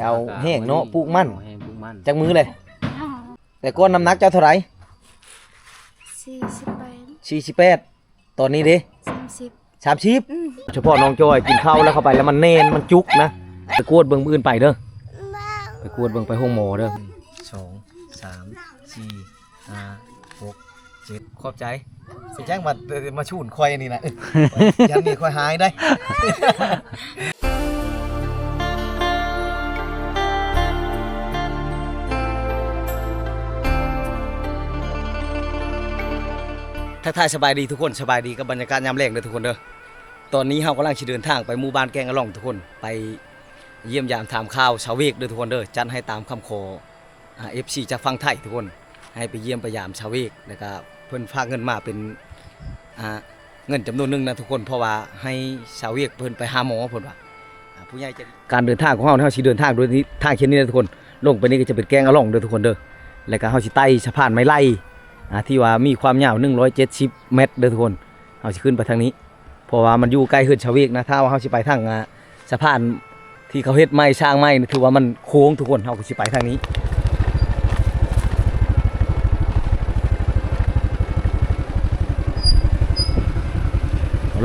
ເອົາແຫ້ງເນາະ ປູກມັນ ເອົາແຫ້ງປູກມັນ. ຈັກມື້ເລີຍ? ແຕ່ກ່ອນນ້ຳໜັກເຈົ້າເທົ່າໃດ? ສີ່ສິບແປດ ສີ່ສິບແປດ. ຕອນນີ້ເດ້? ສາມສິບ ສາມສິບ. ອືມ ສະເພາະນ້ອງຈອຍກິນເຂົ້າແລ້ວເຂົ້າໄປແລ້ວມັນແໜ້ນ ມັນຈຸກນະ. ໄປກວດເບິ່ງມື້ອື່ນໄປເດີ ໄປກວດເບິ່ງ ໄປໂຮງໝໍເດີ. ສອງ ສາມ ສີ່ ຫ້າ ຫົກ ເຈັດ. ຂອບໃຈ. ຊິແຈ້ງວ່າ ເອີ ມາຊູນຂ້ອຍນີ້ນະ ເອີ ຢ້ານນີ້ຂ້ອຍຫາຍໄດ໋. ທັກທາຍສະບາຍດີທຸກຄົນ, ສະບາຍດີກັບບັນຍາກາດຍາມແລງເດີທຸກຄົນເດີ. ຕອນນີ້ເຮົາກຳລັງຊິເດີນທາງໄປໝູ່ບ້ານແກ້ງອະລ່ອງທຸກຄົນ, ໄປຢ້ຽມຢາມຖາມຂ່າວຊາວເວກເດີທຸກຄົນເດີ. ຈັດໃຫ້ຕາມຄຳຂໍ ອາ ເອັຟຊີ ຈາກຝັ່ງໄທທຸກຄົນ ໃຫ້ໄປຢ້ຽມໄປຢາມຊາວເວກ ແລ້ວກະເພິ່ນຝາກເງິນມາເປັນ ອາ ເງິນຈຳນວນໜຶ່ງນະທຸກຄົນ, ເພາະວ່າໃຫ້ຊາວເວກເພິ່ນໄປຫາໝໍເພິ່ນວ່າ ອາ ຜູ້ໃຫຍ່ໃຈ. ການເດີນທາງຂອງເຮົານີ້ ເຮົາຊິເດີນທາງໂດຍທາງເສັ້ນນີ້ເດີທຸກຄົນ. ລົງໄປນີ້ກໍຈະເປັນແກ້ງອະລ່ອງເດີທຸກຄົນເດີ, ແລ້ວກໍເຮົາຊິໄຕ່ສະພານໄມ້ໄລ່ ອາ ທີ່ວ່າມີຄວາມຍາວໜຶ່ງຮ້ອຍເຈັດສິບແມັດເດີທຸກຄົນ. ເຮົາຊິຂຶ້ນໄປທາງນີ້ ເພາະວ່າມັນຢູ່ໃກ້ເຮືອນຊາວເວກນະ. ຖ້າວ່າເຮົາຊິໄປທາງ ອາ ສະພານທີ່ເຂົາເຮັດໃໝ່ ສ້າງໃໝ່ນີ້ ຖືວ່າມັນໂຄ້ງທຸກຄົນ, ເຮົາກໍຊິໄປທາງນີ້.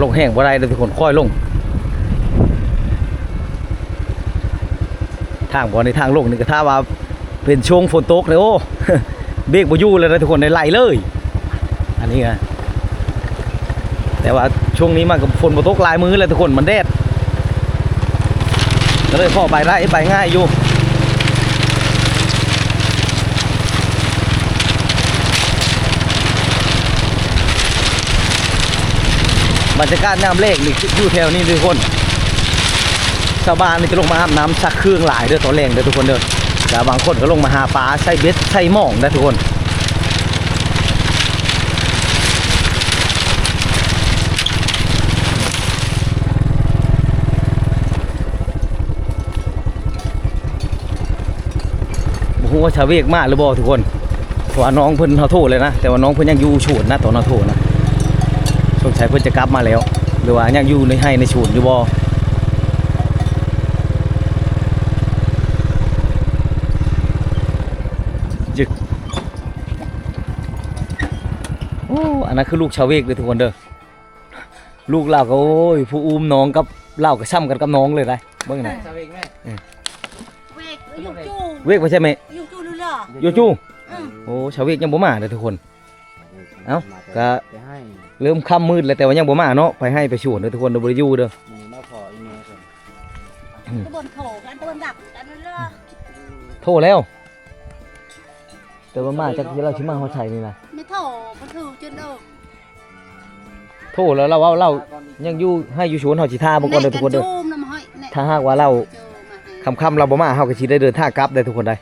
ລົງແຮງບໍ່ໄດ້ເດີທຸກຄົນ, ຄ່ອຍລົງ. ທາງບ່ອນນີ້ ທາງລົງນີ້ ກໍຖ້າວ່າເປັນຊ່ວງຝົນຕົກເດ້ ໂອ້ ເບຣກບໍ່ຢູ່ເລີຍນະທຸກຄົນ, ໄດ້ໄຫຼເລີຍ. ອັນນີ້ນະ ແຕ່ວ່າຊ່ວງນີ້ມັນກໍຝົນບໍ່ຕົກຫຼາຍມື້ແລ້ວທຸກຄົນ, ມັນແດດ ກໍເລີຍພໍໄປໄດ້ ໄປງ່າຍຢູ່. ບັນຍາກາດຍາມແລງນີ້ ຢູ່ແຖວນີ້ທຸກຄົນ ຊາວບ້ານນີ້ຈະລົງມາອາບນ້ຳຊັກເຄື່ອງຫຼາຍເດີ ຕອນແລງເດີທຸກຄົນເດີ. ແລ້ວບາງຄົນກໍລົງມາຫາປາ ໃສ່ເບັດ ໃສ່ໝອງນະທຸກຄົນ. ບໍ່ຮູ້ວ່າຊາວເວກມາຫຼືບໍ່ທຸກຄົນ, ເພາະວ່ານ້ອງເພິ່ນ ເຮົາໂທແລ້ວນະ, ແຕ່ວ່ານ້ອງເພິ່ນຍັງຢູ່ສວນນະ ຕອນເຮົາໂທນະ. ສົງໄສເພິ່ນຈະກັບມາແລ້ວ ຫຼືວ່າຍັງຢູ່ໃນໄຮ່ໃນສວນຢູ່ບໍ່. ໂອ້ ອັນນັ້ນຄືລູກຊາວເວກເດີທຸກຄົນເດີ. ລູກລາວກໍ ໂອ້ຍ ຜູ້ອູ້ມນ້ອງກັບລາວກໍຊ້ຳກັນກັບນ້ອງເລີຍໄດ໋. ເບິ່ງນະ ຊາວເວກແມ່ ເອີ ເວກ ຢູ່ຈູ່ ເວກບໍ່ໃຊ່ແມ່ ຢູ່ຈູ່ ຢູ່ລະ ຢູ່ຈູ່. ອືມ ໂອ້ ຊາວເວກຍັງບໍ່ມາເດີທຸກຄົນ. ເອົ້າ ກໍເລີ່ມຄ່ຳມືດແລ້ວ ແຕ່ວ່າຍັງບໍ່ມາເນາະ. ໄປໄຮ່ໄປສວນເດີທຸກຄົນເດີ, ບໍ່ໄດ້ຢູ່ເດີ. ອືມ ຕະບົນໂທກັນ ຕະບົນດັບກັນນັ້ນລະ ໂທແລ້ວ. ແຕ່ວ່າມາຈັກເທື່ອລາວຊິມາຮອດໃສນີ້ນະ ແມ່ໂທບໍ່ຖືກຈົນເອີ ໂທແລ້ວລາວເວົ້າ ລາວຍັງຢູ່ໄຮ່ຢູ່ສວນ. ເຮົາຊິຖ້າເບິ່ງກ່ອນເດີທຸກຄົນເດີ. ຖ້າຫາກວ່າລາວຄ່ຳໆລາວບໍ່ມາ ເຮົາກໍຊິໄດ້ເດີນທາງກັບໄດ້ທຸກຄົນໄດ໋.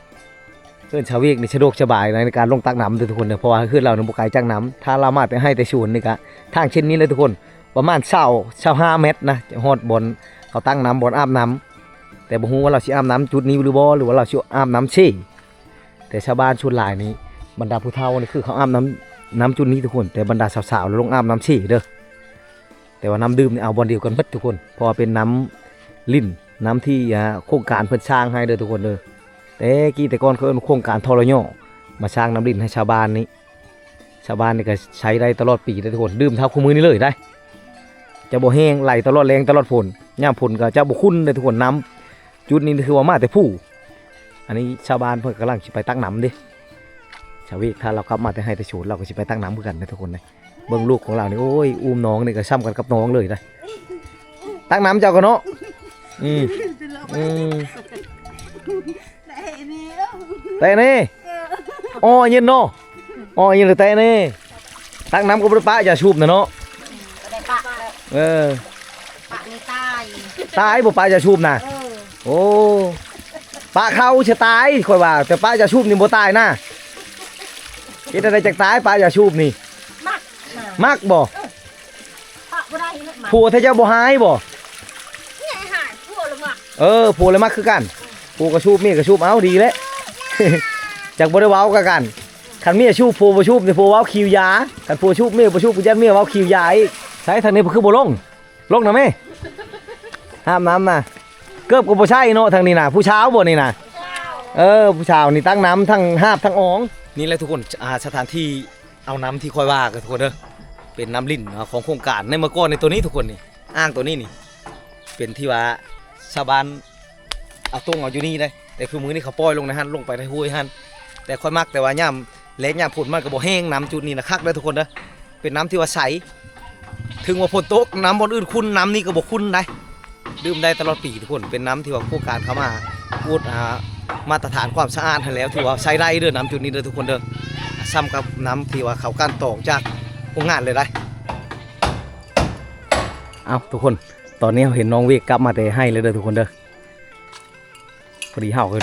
ເຮືອນຊາວເວກນີ້ສະດວກສະບາຍໃນການລົງຕັກນ້ຳເດີທຸກຄົນເດີ, ເພາະວ່າເຮືອນລາວນີ້ບໍ່ໄກຈາກນ້ຳ. ຖ້າລາວມາແຕ່ໄຮ່ແຕ່ສວນນີ້ກະ ທາງເສັ້ນນີ້ເລີຍທຸກຄົນ ປະມານຊາວ ຊາວຫ້າແມັດນະ ຈະຮອດບ່ອນເຂົາຕັກນ້ຳ ບ່ອນອາບນ້ຳ. ແຕ່ບໍ່ຮູ້ວ່າລາວຊິອາບນ້ຳຈຸດນີ້ຫຼືບໍ່ ຫຼືວ່າລາວຊິອາບນ້ຳເຊ. ແຕ່ຊາວບ້ານສ່ວນຫຼາຍນີ້ ບັນດາຜູ້ເຖົ້ານີ້ຄືເຂົາອາບນ້ຳ ນ້ຳຈຸດນີ້ທຸກຄົນ, ແຕ່ບັນດາສາວໆລະລົງອາບນ້ຳເຊເດີ. ແຕ່ວ່ານ້ຳດື່ມນີ້ເອົາບ່ອນດຽວກັນໝົດທຸກຄົນ, ເພາະວ່າເປັນນ້ຳລິນ ນ້ຳທີ່ ອາ ໂຄງການເພິ່ນສ້າງໃຫ້ເດີທຸກຄົນເດີ. ແຕ່ກີ້ແຕ່ກ່ອນເຂົາເອີ້ນໂຄງການທໍລະຍໍ ມາສ້າງນ້ຳລິນໃຫ້ຊາວບ້ານນີ້. ຊາວບ້ານນີ້ກໍໃຊ້ໄດ້ຕະຫຼອດປີເດີທຸກຄົນ, ດື່ມເທົ່າຄູ່ມື້ນີ້ເລີຍໄດ໋. ຈະບໍ່ແຫ້ງ, ໄຫຼຕະຫຼອດແລ້ງຕະຫຼອດຝົນ, ຍາມຝົນກໍຈະບໍ່ຂຸ້ນເດີທຸກຄົນ. ນ້ຳຈຸດນີ້ຖືວ່າມາແຕ່ພູ. ອັນນີ້ຊາວບ້ານເພິ່ນກຳລັງຊິໄປຕັກນ້ຳເດ້. ຊາວເວກ ຖ້າລາວກັບມາແຕ່ໄຮ່ແຕ່ສວນ ລາວກໍຊິໄປຕັກນ້ຳຄືກັນເດີທຸກຄົນເດ້. ເບິ່ງລູກຂອງລາວນີ້ ໂອ້ຍ ອຸ້ມນ້ອງນີ້ກໍຊ້ຳກັນກັບນ້ອງເລີຍໄດ໋. ຕັກນ້ຳເຈົ້າກໍເນາະ. ອືມ ອືມ. ແຕະແນ່ ເອີ ອໍ ເຢັນເນາະ ອໍ ເຢັນແຕ່ແຕະແນ່. ຕັກນ້ຳກໍບໍ່ໄດ້ປະຢາສູບນະເນາະ. ອືມ ບໍ່ໄດ້ປະແລ້ວ ເອີ ປະນີ້ຕາຍ ຕາຍບໍ່ປະຢາສູບນະ. ເອີ ໂອ້ ປະເຂົ້າຊິຕາຍຂ້ອຍວ່າ, ແຕ່ປະຢາສູບນີ້ບໍ່ຕາຍນະ. ເຮັດແນວໃດຈັ່ງຕາຍ ປະຢາສູບນີ້? ມັກນະ ມັກບໍ່? ເອີ ຜົວແທ້ເຈົ້າບໍ່ຮ້າຍບໍ່? ເມຍຮ້າຍ ຜົວລະມັກ. ເອີ ຜົວລະມັກຄືກັນ. ຜົວກໍສູບ ເມຍກໍສູບ ເອົ້າ ດີແຫຼະ. ຈັກບໍ່ໄດ້ເວົ້າກັນ. ຄັນເມຍສູບ ຜົວບໍ່ສູບນີ້ ຜົວເວົ້າຂີ້ຢາ. ຄັນຜົວສູບ ເມຍບໍ່ສູບ ຢ້ານເມຍເວົ້າຂີ້ຢາອີກ. ໃສທາງນີ້ຄືບໍ່ລົງ? ລົງນະແມ່ ອາບນ້ຳນະ. ເກີບກໍບໍ່ໃສ່ເນາະ ທາງນີ້ນະ. ຜູ້ສາວບໍ່ນີ້ນະ? ເອີ ຜູ້ສາວນີ້ ທັງນ້ຳ ທັງຫາບ ທັງອອງ. ນີ້ແຫຼະທຸກຄົນ ອ່າ ສະຖານທີ່ເອົານ້ຳທີ່ຂ້ອຍວ່າກັນທຸກຄົນເດີ ເປັນນ້ຳລິນຂອງໂຄງການໃນເມື່ອກ່ອນໃນໂຕນີ້ທຸກຄົນນີ້. ອ່າງໂຕນີ້ນີ້ ເປັນທີ່ວ່າຊາວບ້ານເອົາຕົງເອົາຢູ່ນີ້ເດ້ ແຕ່ຄືມື້ນີ້ເຂົາປ່ອຍລົງໃນຫັ້ນ ລົງໄປໃນຫ້ວຍຫັ້ນ. ແຕ່ຂ້ອຍມັກ ແຕ່ວ່າຍາມແລ້ງຍາມຝົນມັນກໍບໍ່ແຫ້ງ. ນ້ຳຈຸດນີ້ນະຄັກເດີທຸກຄົນເດີ ເປັນນ້ຳທີ່ວ່າໃສ. ເຖິງວ່າຝົນຕົກ ນ້ຳບ່ອນອື່ນຂຸ່ນ ນ້ຳນີ້ກໍບໍ່ຂຸ່ນໃດ໋ ດື່ມໄດ້ຕະຫຼອດປີທຸກຄົນ. ເປັນນ້ຳທີ່ວ່າໂຄງການເຂົ້າມາກວດ ອ່າ ມາດຕະຖານຄວາມສະອາດຫັ້ນແລ້ວ ຖືວ່າໃຊ້ໄດ້ເດີ ນ້ຳຈຸດນີ້ເດີທຸກຄົນເດີ. ສ່ຳກັບນ້ຳທີ່ວ່າເຂົາກັ່ນຕອງຈາກໂຮງງານເລີຍໄດ໋. ເອົ້າ ທຸກຄົນ ຕອນນີ້ເຮົາເຫັນນ້ອງເວກກັບມາແຕ່ໄຮ່ແລ້ວເດີທຸກຄົນເດີ. ພໍດີເຮົາກໍ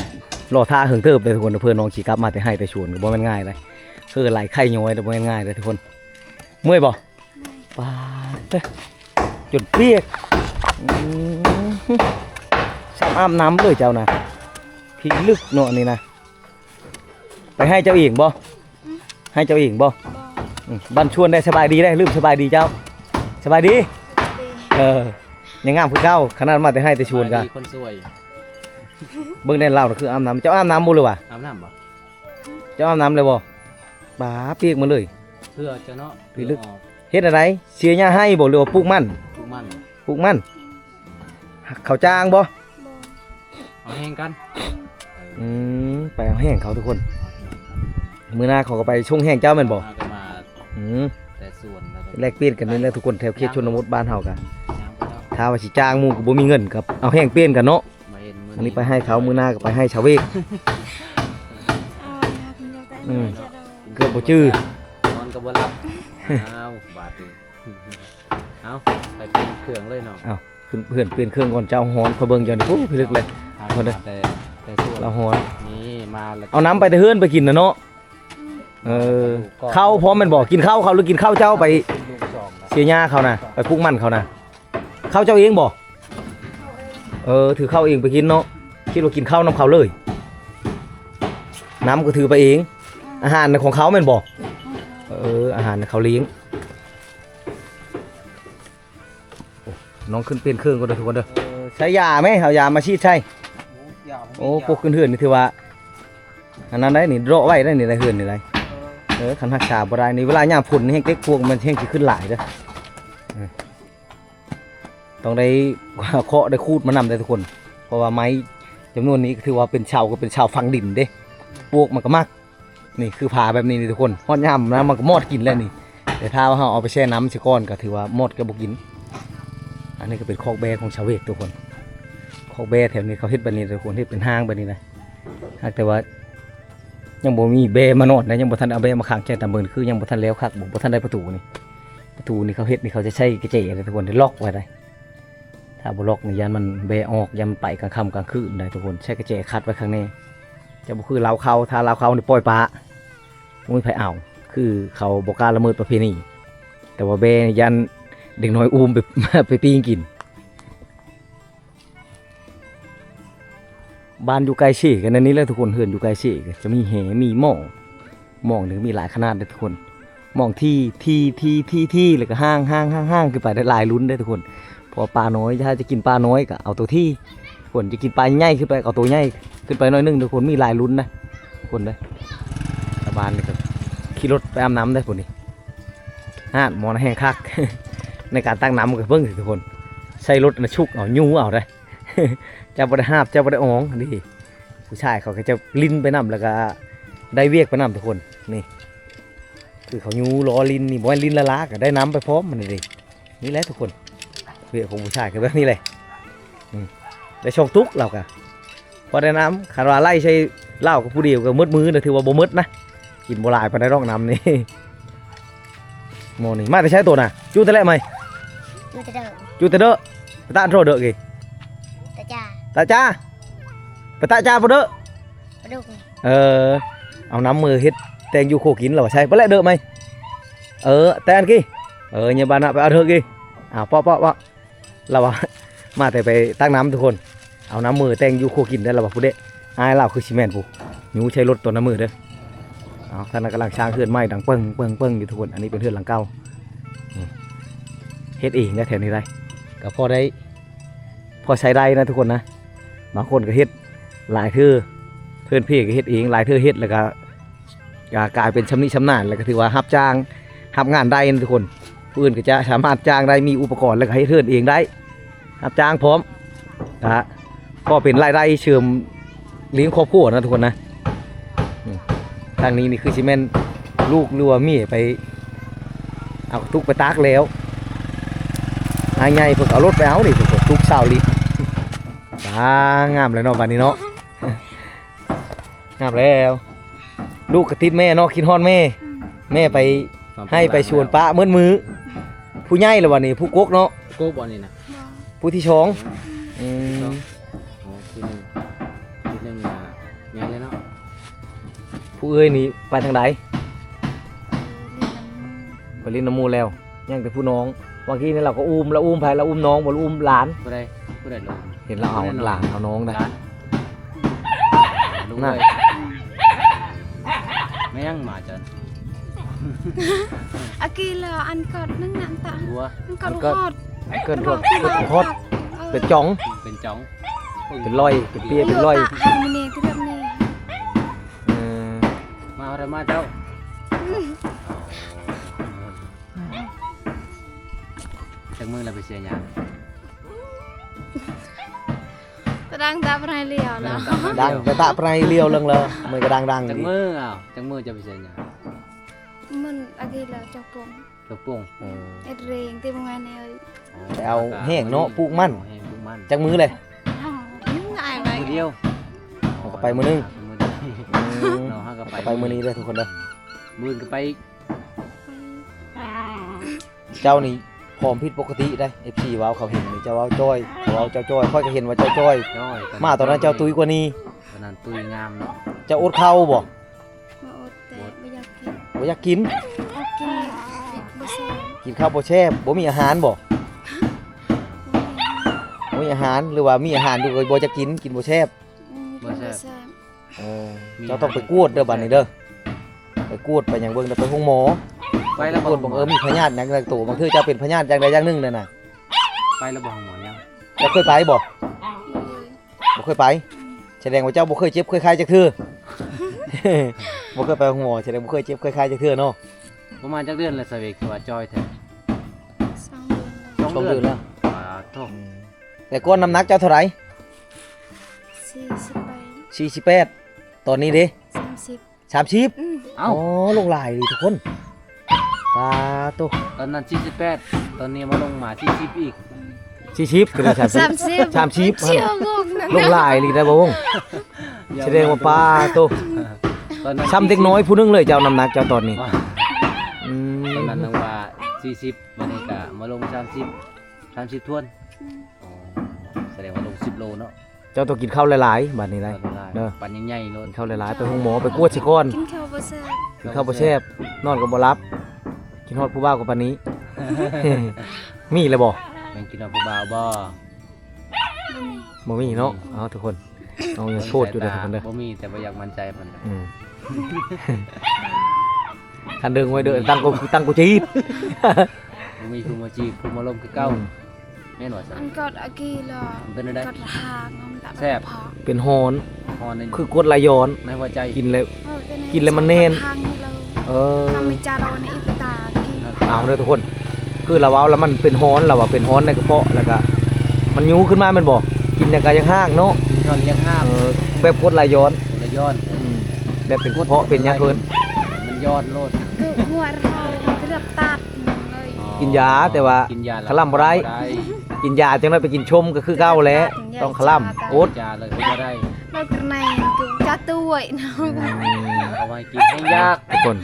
ລໍຖ້າເຫິງເຕີບເດີທຸກຄົນ ເພື່ອນ້ອງຊິກັບມາແຕ່ໄຮ່ແຕ່ສວນ ກໍບໍ່ແມ່ນງ່າຍເດ້. ເຮີໄຫຼໄຂ່ຍ້ອຍ ບໍ່ແມ່ນງ່າຍເດ້ທຸກຄົນ. ເມື່ອຍບໍ່? ປາດເດີ ຈົນປຽກ. ອືມ ຊ້ຳອາບນ້ຳເລີຍເຈົ້ານະ. ພິລຶກເນາະນີ້ນະ. ໄປໃຫ້ເຈົ້າເອງບໍ່? ໃຫ້ເຈົ້າເອງບໍ່? ບໍ່. ອືມ ບ້ານຊວນໄດ້ ສະບາຍດີໄດ້ ລືມສະບາຍດີເຈົ້າ. ສະບາຍດີ. ເອີ ຍັງງາມຄືເກົ່າ ຂະໜາດມາແຕ່ໄຮ່ແຕ່ສວນກະ ສະບາຍດີຄົນສວຍ. ເບິ່ງແດ່ລາວນະ ຄືອາບນ້ຳ. ເຈົ້າອາບນ້ຳບໍ່ ຫຼືວ່າ? ອາບນ້ຳບໍ່? ເຈົ້າອາບນ້ຳແລ້ວບໍ່? ປາ ປຽກໝົດເລີຍ. ເພື່ອຈະເນາະ ພິລຶກ. ເຮັດອັນໃດ? ເສຍຫຍ້າໄຮ່ບໍ່ ຫຼືວ່າປູກມັນ? ປູກມັນ. ປູກມັນ. ເຂົ້າຈ້າງບໍ່? ບໍ່. ເອົາແຮງກັນ. ອືມ ໄປເອົາແຮງເຂົາທຸກຄົນ. ມື້ໜ້າເຂົາກໍໄປສົ່ງແຮງເຈົ້າແມ່ນບໍ່? ມາກໍມາ ອືມ ແຕ່ສວນແລ້ວກໍ ແລກປ່ຽນກັນນີ້ແຫຼະທຸກຄົນ. ແຖວເຂດຊົນນະບົດບ້ານເຮົາກະ ຍ່າງໄປເນາະ ຖ້າວ່າຊິຈ້າງໝູ່ກໍບໍ່ມີເງິນ ກໍເອົາແຮງປ່ຽນກັນເນາະ. ມາເຫັນມື້ນີ້ ອັນນີ້ໄປໃຫ້ເຂົາ ມື້ໜ້າກໍໄປໃຫ້ຊາວເວກ. ອືມ ເກືອບບໍ່ຈື່ ນອນກໍບໍ່ຫຼັບ. ອ້າວ ບາດນີ້ ເອົາ ໄປປ່ຽນເຄື່ອງເລີຍເນາະ. ເອົາ ຂຶ້ນເຮືອນປ່ຽນເຄື່ອງກ່ອນ ເຈົ້າ. ຮ້ອນ ຂ້ອຍເບິ່ງເຈົ້ານີ້ ໂອ້ ພິລຶກເລີຍ. ຫາ ເພິ່ນເດີ ມາແຕ່ ແຕ່ສວນ ລາວຮ້ອນ. ນີ້ມາແລ້ວ ເອົານ້ຳໄປແຕ່ເຮືອນໄປກິນນະເນາະ. ອືມ ເອີ ເຂົ້າພ້ອມແມ່ນບໍ່? ກິນເຂົ້າເຂົາ ຫຼືກິນເຂົ້າເຈົ້າໄປ? ເສຍຫຍ້າເຂົານະ ໄປປູກມັນເຂົານະ. ເຂົ້າເຈົ້າເອງບໍ່? ເອີ ຖືເຂົ້າເອງໄປກິນເນາະ. ຄິດວ່າກິນເຂົ້ານຳເຂົາເລີຍ. ນ້ຳກໍຖືໄປເອງ. ອາຫານຂອງເຂົາແມ່ນບໍ່? ເອີ ອາຫານເຂົາລ້ຽງ. ໂອ້ ນ້ອງຂຶ້ນປ່ຽນເຄື່ອງກ່ອນເດີທຸກຄົນເດີ. ເອີ ໃຊ້ຢາໄໝ? ເອົາຢາມາສີດໃສ່. ໂອ້ ຢາບໍ່ມີ. ໂອ້ ຢາ ພວກຂຶ້ນເຮືອນນີ້ຖືວ່າ ອັນນັ້ນໄດ໋ນີ້ ເລາະໄວ້ໄດ໋ນີ້ ເຮືອນນີ້ໄດ໋. ເອີ ເອີ ຄັນຮັກສາບໍ່ໄດ້ນີ້ ເວລາຍາມຝົນແຮງເຕັກພວກມັນແຮງຊິຂຶ້ນຫຼາຍເດີ. ເອີ ຕ້ອງໄດ້ເຄາະໄດ້ຂູດມານຳເດີທຸກຄົນ ເພາະວ່າໄມ້ຈຳນວນນີ້ກໍຖືວ່າເປັນເສົາ ກໍເປັນເສົາຝັງດິນເດ້. ປວກມັນກໍມັກ. ນີ້ຄືຜາແບບນີ້ນີ້ທຸກຄົນ ຮອດຍາມນະມັນກໍມອດກິນແລ້ວນີ້. ແຕ່ຖ້າວ່າເຮົາເອົາໄປແຊ່ນ້ຳຊະກ່ອນກໍຖືວ່າມອດກໍບໍ່ກິນ. ອັນນີ້ກໍເປັນຄອກແບ້ຂອງຊາວເວກທຸກຄົນ. ຄອກແບ້ແຖວນີ້ເຂົາເຮັດແບບນີ້ທຸກຄົນ ເຮັດເປັນຮ່າງແບບນີ້ນະ. ຫາກແຕ່ວ່າຍັງບໍ່ມີແບ້ມານອນນະ ຍັງບໍ່ທັນເອົາແບ້ມາຂັງໃສ່ຕາມເບິ່ງ ຄືຍັງບໍ່ທັນແລ້ວຄັກ ບໍ່ ບໍ່ທັນໄດ້ປະຕູນີ້. ປະຕູນີ້ເຂົາເຮັດນີ້ເຂົາຈະໃຊ້ກະແຈເດ້ທຸກຄົນ ໄດ້ລັອກໄວ້ໄດ໋. ຖ້າບໍ່ລັອກນີ້ຢ້ານມັນແບ້ອອກ ຢ້ານໄປກາງຄ່ຳກາງຄືນໄດ໋ທຸກຄົນ. ໃຊ້ກະແຈຂັດໄວ້ຂ້າງໃນ ຈະບໍ່ຄືລາວເຂົາ. ຖ້າລາວເຂົານີ້ປ່ອຍປະ ບໍ່ມີໃຜເອົາ ຄືເຂົາບໍ່ກ້າລະເມີດປະເພນີ. ແຕ່ວ່າແບ້ນີ້ຢ້ານເດັກນ້ອຍອູ້ມໄປ ໄປປີ້ງກິນ. ບ້ານຢູ່ໃກ້ເຊກັນນັ້ນນີ້ແຫຼະທຸກຄົນ ເຮືອນຢູ່ໃກ້ເຊ ກໍຈະມີແຫ ມີໝອງ. ໝອງນີ້ມີຫຼາຍຂະໜາດເດ້ທຸກຄົນ ໝອງທີ່ ທີ່ ທີ່ ທີ່ ທີ່ ແລ້ວກໍຮ່າງ ຮ່າງ ຮ່າງ ຮ່າງ ຂຶ້ນໄປໄດ້ຫຼາຍລຸ້ນເດ້ທຸກຄົນ. ເພາະວ່າປານ້ອຍ ຖ້າຈະກິນປານ້ອຍກໍເອົາໂຕທີ່ ຄົນຈະກິນປາໃຫຍ່ຂຶ້ນໄປກໍເອົາໂຕໃຫຍ່ຂຶ້ນໄປໜ້ອຍໜຶ່ງທຸກຄົນ. ມີຫຼາຍລຸ້ນນະ ຄົນເດ້. ຊາວບ້ານນີ້ກໍຂີ່ລົດໄປອາບນ້ຳເດ້ພຸ້ນນີ້. ຫາດໝໍນະແຮງຄັກ ໃນການຕັກນ້ຳກໍເບິ່ງຊິທຸກຄົນ ໃສ່ລົດນະຊຸກເອົາ ຍູ້ເອົາເດ້. ເຈົ້າບໍ່ໄດ້ຫາບ ເຈົ້າບໍ່ໄດ້ອອງ ນີ້ ຜູ້ຊາຍເຂົາກໍຈະຫຼິ້ນໄປນຳ ແລ້ວກໍໄດ້ວຽກໄປນຳທຸກຄົນ. ນີ້ຄືເຂົາຍູ້ລໍ້ຫຼິ້ນນີ້ ບໍ່ແມ່ນຫຼິ້ນລ້າໆ ກໍໄດ້ນ້ຳໄປພ້ອມ ນີ້ເດ້. ນີ້ແຫຼະທຸກຄົນ ວຽກຂອງຜູ້ຊາຍກໍແບບນີ້ແຫຼະ. ອືມ ໄດ້ສອງຕຸກລາວກໍ ພໍໄດ້ນ້ຳ. ຄັນວ່າໄລ່ໃສ່ລາວກັບຜູ້ດຽວກໍໝົດມື້ນະ ຖືວ່າບໍ່ໝົດນະ ກິນບໍ່ຫຼາຍປານໃດດອກນ້ຳນີ້. ໝໍນີ້ມາແຕ່ໃສໂຕນະ? ຈູແຕ່ແລະໄໝ? ຈູແຕ່ເດີ ຈູແຕ່ເດີ. ໄປຕາໂຕເດີກີ ຕາຈ້າ ຕາຈ້າ ໄປຕາຈ້າບໍ່ເດີ ປາດຸກ. ເອີ ເອົານ້ຳມືເຮັດແຕ່ງຢູ່ຄົວກິນລະວ່າໃສ່ ໄປແລະເດີໄໝ? ເອີ ແຕ່ອັນກີ ເອີ ຍາບານະ ໄປເອົາເດີກີ. ອ້າວ ເປາະ ເປາະ ເປາະ ລາວວ່າ ມາແຕ່ໄປຕັກນ້ຳທຸກຄົນ ເອົານ້ຳມືແຕ່ງຢູ່ຄົວກິນໄດ້ລະວ່າ. ຜູ້ເດ ອ້າຍລາວຄືຊິແມ່ນຜູ້ ຍູ້ໃສ່ລົດຕອນນ້ຳມືເດີ. ເອົາ ທາງນັ້ນກຳລັງສ້າງເຮືອນໃໝ່ ດັງເປິງ ເປິງ ເປິງຢູ່ທຸກຄົນ. ອັນນີ້ເປັນເຮືອນຫຼັງເກົ່າ ອືມ ເຮັດເອງນະແຖວນີ້ໄດ໋ ກໍພໍໄດ້ ພໍໃຊ້ໄດ້ນະທຸກຄົນນະ. ບາງຄົນກໍເຮັດຫຼາຍເທື່ອ ເທີນເພກໍເຮັດເອງ ຫຼາຍເທື່ອເຮັດ ແລ້ວກໍ ກະກາຍເປັນຊຳນິຊຳນານ ແລ້ວກໍຖືວ່າຮັບຈ້າງຮັບງານໄດ້ນະທຸກຄົນ. ຜູ້ອື່ນກໍຈະສາມາດຈ້າງໄດ້ ມີອຸປະກອນ ແລ້ວກໍເຮັດເຮືອນເອງໄດ້ ຮັບຈ້າງພ້ອມ ກະພໍເປັນລາຍໄດ້ເສີມລ້ຽງຄອບຄົວນະທຸກຄົນນະ. ອືມ ທາງນີ້ນີ້ຄືຊິແມ່ນລູກ ຫຼືວ່າເມຍໄປເອົາກະຕຸກໄປຕັກແລ້ວ. ອ້າຍໃຫຍ່ເພິ່ນກໍເອົາລົດໄປເອົານີ້ ເພິ່ນກໍຕຸກຊາວລິດ. ອ່າ ງາມແລ້ວເນາະ ບາດນີ້ເນາະ. ງາມແລ້ວ ລູກກໍຕິດແມ່ເນາະ ຄິດຮອດແມ່. ອືມ ແມ່ໄປໄຮ່ໄປສວນປະໝົດມື້. ຜູ້ໃຫຍ່ລະບາດນີ້ ຜູ້ກົກເນາະ ຜູ້ກົກບໍ່ນີ້ນະ ຜູ້ທີສອງ. ອືມ ອໍ ຜູ້ໜຶ່ງ ຜູ້ໜຶ່ງນະ ໃຫຍ່ແລ້ວເນາະ. ຜູ້ເອື້ອຍນີ້ໄປທາງໃດ? ໄປຫຼິ້ນນຳໝູ່ ໄປຫຼິ້ນນຳໝູ່ແລ້ວ. ຍັງແຕ່ຜູ້ນ້ອງ ວ່າກີ້ນີ້ລາວກໍອຸ້ມ ລາວອຸ້ມໃຜ? ລາວອຸ້ມນ້ອງບໍ່? ລາວອຸ້ມຫຼານ? ຜູ້ໃດ? ຜູ້ໃດລາວອຸ້ມ? ເຫັນລາວເອົາຫຼານເອົານ້ອງໄດ໋. ລູກເອີຍ ແມ່ງໝາຈັນ ອາກີລາອັນກອດໜຶ່ງນັ້ນຕະ ອັນກອດ ອັນກອດຮອດ ເກີນຮອດ ເປັນຈ່ອງ ເປັນຈ່ອງ ເປັນລອຍ ເປັນເປຍ ເປັນລອຍ. ເອີ ມາເອົາໄດ້ມາເຈົ້າ. ຈັກມື້ລະໄປເສຍຫຍ້າ? ຕະດັງຕະໄປລຽວລະ ດັງຕະໄປລຽວເລີງລະ ມື້ກະດັງດັງ. ຈັກມື້ ອ້າວ ຈັກມື້ຈະໄປເສຍຫຍ້າ? ມັນອາທິດລະ ເຈົ້າປົງ ເຈົ້າປົງ. ເອີ ເຮັດເຣງຕິມື້ວານນີ້ ໄປເອົາແຫ້ງເນາະ ປູກມັນ. ເອົາແຫ້ງປູກມັນ. ຈັກມື້ເລີຍ? ມື້ດຽວ ເຮົາກໍໄປມື້ໜຶ່ງ. ອືມ ເນາະ ເຮົາກໍໄປ ໄປມື້ນີ້ເດີທຸກຄົນເດີ ມື້ອື່ນກໍໄປອີກ. ເຈົ້ານີ້ຜອມຜິດປົກກະຕິໄດ໋ ເອັຟຊີ ເວົ້າ ເຂົາເຫັນນີ້ເຈົ້າເວົ້າຈ້ອຍ ເຂົາເວົ້າເຈົ້າຈ້ອຍ ຂ້ອຍກໍເຫັນວ່າເຈົ້າຈ້ອຍ. ມາຕອນນັ້ນເຈົ້າຕຸ້ຍກວ່ານີ້ ຕອນນັ້ນຕຸ້ຍງາມເນາະ. ເຈົ້າອົດເຂົ້າບໍ່? ບໍ່ອົດ ແຕ່ບໍ່ຢາກກິນ ບໍ່ຢາກກິນ ກິນ ກິນບໍ່ແຊບ ກິນເຂົ້າບໍ່ແຊບ ບໍ່ມີອາຫານບໍ່? ບໍ່ມີອາຫານ ບໍ່ມີອາຫານ ຫຼືວ່າມີອາຫານຢູ່ກໍບໍ່ຢາກກິນ ກິນບໍ່ແຊບ. ອືມ ກິນບໍ່ແຊບ ບໍ່ແຊບ. ໂອ້ ມີ ເຈົ້າຕ້ອງໄປກວດເດີ ບາດນີ້ເດີ ໄປກວດໄປຫຍັງເບິ່ງ ໄປໂຮງໝໍ ໄປແລ້ວ ໄປກວດເບິ່ງ ເອີ ມີພະຍາດຫຍັງໃນໂຕ ບາງເທື່ອເຈົ້າເປັນພະຍາດຢ່າງໃດຢ່າງໜຶ່ງນັ້ນນະ. ໄປແລ້ວບໍ່ໂຮງໝໍຍັງ? ເຈົ້າເຄີຍໄປບໍ່? ບໍ່ເຄີຍໄປ. ສະແດງວ່າເຈົ້າບໍ່ເຄີຍເຈັບເຄີຍໄຂ້ຈັກເທື່ອ ບໍ່ເຄີຍໄປໂຮງໝໍ ສະແດງບໍ່ເຄີຍເຈັບເຄີຍໄຂ້ຈັກເທື່ອເນາະ. ປະມານຈັກເດືອນແລ້ວ ສາວເວກ ຄືວ່າຈ່ອຍແທ້? ສອງເດືອນແລ້ວ ສອງເດືອນແລ້ວ. ປາໂທ້ ອືມ ແຕ່ກ່ອນນ້ຳໜັກເຈົ້າເທົ່າໃດ? ສີ່ສິບແປດ ສີ່ສິບແປດ. ຕອນນີ້ເດ? ສາມສິບ ສາມສິບ. ອືມ ເອົ້າ ອໍ ລົງຫຼາຍອີ່ຫຼີທຸກຄົນ. ປາໂທ້ ຕອນນັ້ນສີ່ສິບແປດ ຕອນນີ້ມາລົງມາສີ່ສິບອີກ. ສີ່ສິບ ກໍເຫຼືອສາມສິບ ສາມສິບ ສາມສິບ ລົງຫຼາຍອີ່ຫຼີໄດ໋ບໍ່ວົງ. ສະແດງວ່າ ປາໂທ້ ຕອນນັ້ນຊ້ຳເດັກນ້ອຍຜູ້ໜຶ່ງເລີຍ ເຈົ້າ ນ້ຳໜັກເຈົ້າຕອນນີ້. ອືມ ຕອນນັ້ນຍັງວ່າສີ່ສິບ ບາດນີ້ກໍມາລົງສາມສິບ ສາມສິບຖ້ວນ. ອືມ ອໍ ສະແດງວ່າລົງສິບໂລເນາະ. ເຈົ້າຕ້ອງກິນເຂົ້າຫຼາຍໆ ບາດນີ້ໄດ໋ ເຂົ້າຫຼາຍໆ ເດີ ປັນໃຫຍ່ໆໂລດ. ກິນເຂົ້າຫຼາຍໆ ໄປໂຮງໝໍ ໄປກວດສາກ່ອນ. ກິນເຂົ້າບໍ່ແຊບ ກິນເຂົ້າບໍ່ແຊບ ນອນກໍບໍ່ຫຼັບ ຄິດຮອດຜູ້ບ່າວກໍປານນີ້. ມີແລ້ວບໍ່? ແມ່ນ ຄິດຮອດຜູ້ບ່າວບໍ່? ບໍ່ມີ ບໍ່ມີເນາະ. ອືມ ເອົາທຸກຄົນ ນ້ອງຍັງໂສດຢູ່ເດີທຸກຄົນເດີ. ບໍ່ມີ ແຕ່ບໍ່ຢາກໝັ້ນໃຈປານໃດ. ອືມ ຄັນດຶງໄວ້ເດີ ຕັ້ງກູ ຕັ້ງກູຈີບ. ບໍ່ມີຜູ້ມາຈີບ ຜູ້ມາລົມຄືເກົ່າ. ອືມ ແມ່ນວ່າຊັ້ນ. ອັນກອດອາກີລະ ມັນເປັນແນວໃດ? ກອດທາງ ມັນຕະ ແຊບ ເປັນຮ້ອນ ຮ້ອນ ຄືກົດໄຫຼຍ້ອນໃນຫົວໃຈ. ກິນແລ້ວ ເອີ ກິນແລ້ວມັນແໜ້ນ. ເອີ ເອົາເດີທຸກຄົນ ຄືລາວເວົ້າລະ ມັນເປັນຮ້ອນ ລາວວ່າເປັນຮ້ອນໃນກະເພາະ ແລ້ວກະມັນຍູຂຶ້ນມາແມ່ນບໍ່? ກິນຫຍັງກະຢາກຮ້າງເນາະ ກິນຢາກຮ້າງ. ເອີ ແບບກົດໄຫຼຍ້ອນ ກົດໄຫຼຍ້ອນ. ອືມ ແບບເປັນກະເພາະເປັນຫຍັງເພິ່ນ ມັນຍ້ອນໂລດ ຄືຫົວເຮົາເກືອບຕັດ. ອໍ ກິນຢາ ແຕ່ວ່າຄະລຳບໍ່ໄດ້ ກິນຢາຈັ່ງໄດ້ໄປກິນຊົມກໍຄືເກົ່າແຫຼະ. ຕ້ອງຄະລຳ ອົດ ຢາເລີຍບໍ່ໄດ້ ເລີກແນງຈະຕວຍເນາະ. ອືມ ເອົາໄວ້ກິນໃຫ້ຢາກທຸກຄົນ.